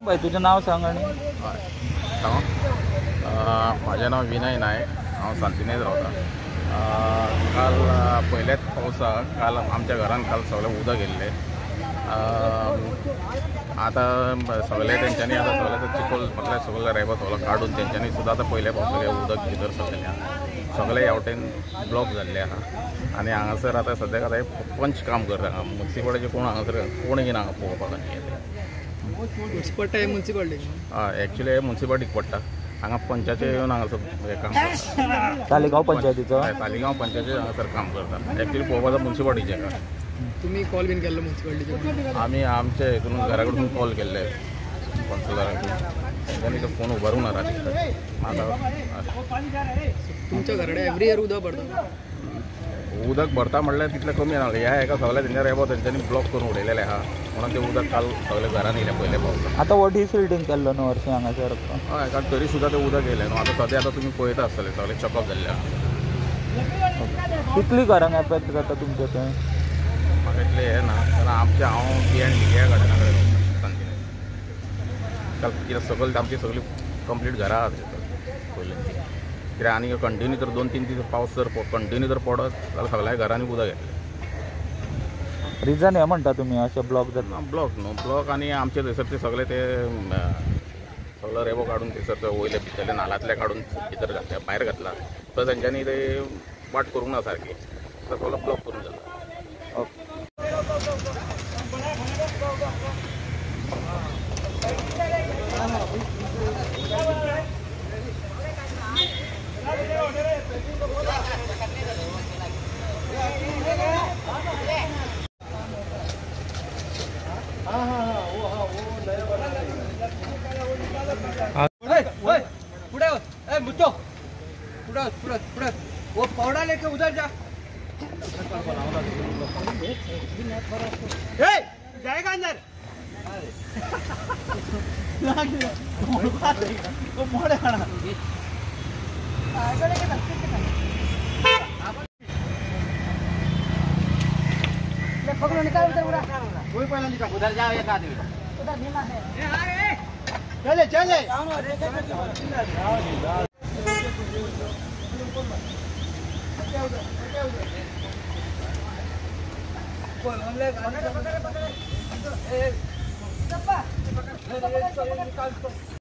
भाई तुझें नांव सांग. आनी हय, म्हाजें नांव विनय नायक, हांव सांतिनेज रावता. काल पयल्याच पावसाक काल आमच्या घरान काल सगळें उदक येयल्लें. आतां सगळें तेंच्यांनी आतां सगळें चिखोल म्हटल्यार सगळें रेबो सगळो काडून तेंच्यांनी सुद्दां आतां पयल्या पावसाक हें उदक भितर सरलेलें आहा, सगळें ह्या वटेन ब्लॉक जाल्लें आहा. आनी हांगासर आतां सद्याक आतां पंच काम करता, मुन्सिपालिटीचे कोण हांगासर कोण येना हांगा पळोवपाक. आनी पडटा मुन्सिपालिटी, हय, एक्चुली हे मुन्सिपालिटीक पडटा. हांगा पंचाचे येवन हांगासर हें काम करता, तालिगांव पंचायतीचो. तालिगांव पंचायतीचें हांगासर काम करता. एक्चुली पळोवपाचो मुन्सिपालिटीचें हांगा. तुमी कॉल बीन केल्लो मुन्सिपालिटीचे? आमी आमच्या हितून घरा कडसून कॉल केल्ले कौन्सिलराक, तेंच्यांनी तो फोन उबारूंक ना राती. आतां तुमच्या घरा कडेन एवरी इयर उदक भरता? उदक भरता म्हणल्यार तितलें कमी ना. ह्या हेका सगळें तेंच्या रेबो तेंच्यांनी ब्लॉक करून उडयलेलें आहा, म्हणून तें उदक काल सगळें घरान येयलें पयल्या पावसाक. आतां हो डिसिल्टींग केल्लो न्हू हरशीं हांगासर? हय, कारण तरी सुद्दां तें उदक येयलें न्हू. आतां सद्या आतां तुमी पळयता आसतलें सगळें चॉकअप जाल्लें आहा. कितलीं घरांक एफेक्ट जाता तुमच्या थंय? म्हाका इतलें हें ना, कारण आमचें हांव बी एंड मिडिया गार्डना कडेन रावता सांतिनेज. काल कित्याक सगळें आमची सगळी कंप्लीट घरां आहा थंयसर पयलीं. कित्याक आनी कंटिन्यू जर 2-3 दीस पावस जर कंटिन्यू जर पडत जाल्यार सगळ्या घरांनी उदक येतलें. रिजन हें म्हणटा तुमी अशें ब्लॉक जाता? ब्लॉक न्हू, ब्लॉक आनी आमचे थंयसर ते सगळे ते सगळो रेबो काडून थंयसर ते वयले भितरले नालांतले काडून भितर घातले, भायर घातला, तर तेंच्यांनी ते वाट करूंक ना सारकी, तर सगळो ब्लॉक करून जाता. ओके. वो पौड़ा लेके उधर जा, ए, जाएगा अंदर। पकड़ो, निकाल उधर पूरा। कोई पहला निकाल, उधर जाओ, एक आदमी उधर भीमा है। चले चले। पकड़े पकड़े।